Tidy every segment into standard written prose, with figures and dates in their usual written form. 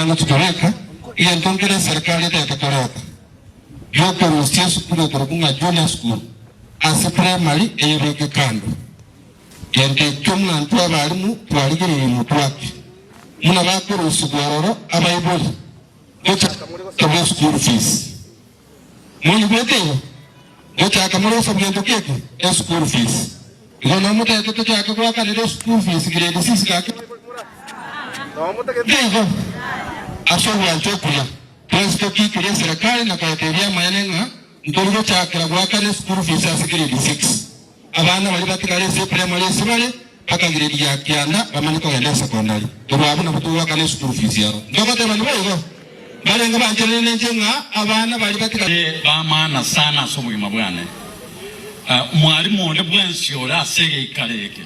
ngochia kobeka, egento nkere eserekari etagete koreta, giokorusia esukuru ekorokwa ng'a junior school ase primary eyebeke kando. Gento ekio buna intwe abalimu twarigereire motwake, buna bakorusigwa ororo abaibori gochaka more gosabwa eschool fees. Monyigwete igo? Gochaka more gosabwa gento ki eke? Eschool fees. Igo nomotebete tochake goakanera eschool fees grade six gaki Nke igo? Ase ogwancha okuya, twensi tokiikerie eserekari na koyetebia amaene ng'a ntori gochakera goakana eschool fees ase grade six. Abana baria batigare ase eprimary ase bare mpaka grade ya kianda bamanye kogenda esekondari. Korwa abwo nabo togoakana esukuru fees yabo. Ntogotebani boigo? Mbarenge bancherire nenche ng'a abana baria batigare. Ere b'amaana sana ase obogima bwane. Mwalimu onde bwensi ore ase egeikaro eke,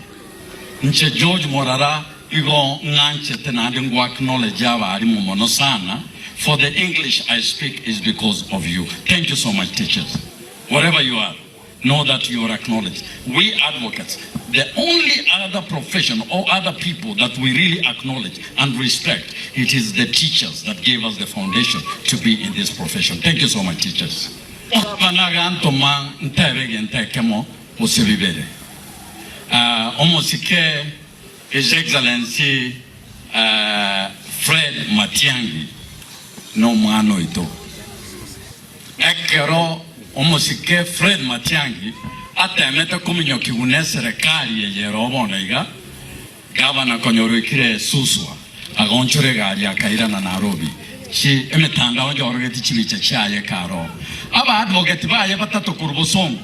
inche George Morara igo ng'anchete naende ngo acknowledge abalimu mono sana, for the English I speak is because of you. Thank you so much teachers, wherever you are. Know that you are acknowledged. We advocates, the only other profession or other people that we really acknowledge and respect, it is the teachers that gave us the foundation to be in this profession. Thank you so much teachers. Omwana agantoma ntebe egento ekemo gose bibere. Omosike His Excellency Fred Matiang'i nomwana oito. Ekero omosike Fred Matiang'i atemete kominyokigwa neserekari eye ere bono iga, gavana konya oroikire Suswa agonchora egari akairana Nairobi. Chi emetandao nyorogeti chibicha chiaye karo. Aba advocate baye batato korwa bosongo,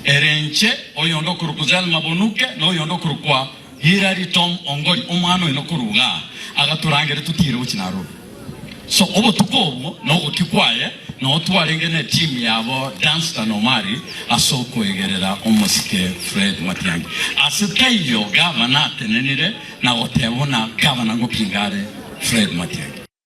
ere inche, oyonde okorokwa Zelma Bonuke na oyonde okorokwa Hillary Tom Ongori, omwana oino korwa igaa, agatorangeria totiire gochia Nairobi. So obotuko obwo nogokia kwaye noo twarenge ne team yabo Dunstan Omari ase okoegerera omosike Fred Matiang'i. Ase taiyo gavana atenenire na goteba buna gavana ngopinga are Fred Matiang'i.